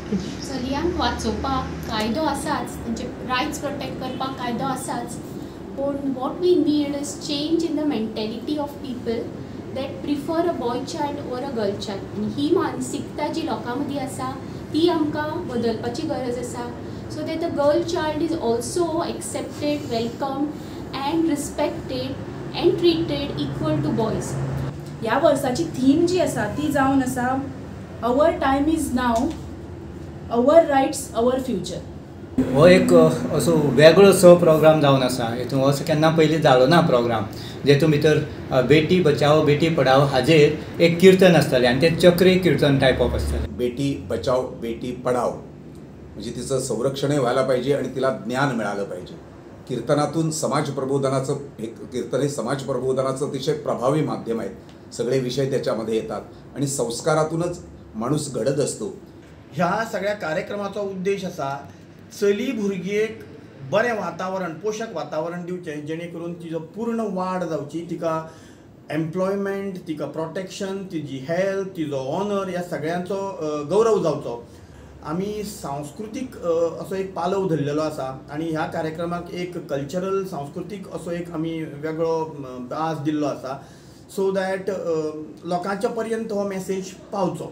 चलयांक वाचोवपाक कायदो आसाच, तेंचे रायट्स प्रोटेक्ट करपाक कायदो आसाच, पूण what we need is change in the mentality of people that prefer a boy child or a girl child. आनी ही मानसिकता जी लोकां मदीं आसा ती आमकां बदलपाची गरज आसा, so that the girl child is also accepted, welcome and respected and treated equal to boys. ह्या वर्साची थीम जी आसा ती जावन आसा our time is now, our rights, our future. हो एक असो वेगळोसो प्रोग्राम जावन आसा. हितून असो केन्ना पयलीं जालो ना प्रोग्राम, जेतून भितर बेटी बचाओ बेटी पढाओ हाजेर एक किर्तन आसतलें आनी तें चक्री किर्तन टायप ऑफ आसतलें. बेटी बचाओ बेटी पढाओ म्हणजे तिचं संरक्षणही व्हायला पाहिजे आणि तिला ज्ञान मिळालं पाहिजे. कीर्तनातून समाज प्रबोधनाचं हे कीर्तन हे समाज प्रबोधनाचं अतिशय प्रभावी माध्यम आहे. सगळे विषय त्याच्यामध्ये येतात आणि संस्कारातूनच माणूस घडत असतो. ह्या सगळ्या कार्यक्रमाचो उद्देश आसा चली भुरगेक बरें वातावरण, पोशक वातावरण दिवचें, जेणे करून तिजो पूर्ण वाड जावची, तिका एम्प्लॉयमेंट, तिका प्रोटेक्शन, तिजी हेल्थ, तिजो ऑनर, ह्या सगळ्यांचो गौरव जावचो. आमी सांस्कृतीक असो एक पालव धरलेलो आसा आनी ह्या कार्यक्रमाक एक कल्चरल सांस्कृतीक असो एक आमी वेगळो आस दिल्लो आसा, सो that लोकांच्या पर्यंत हो मॅसेज पावचो.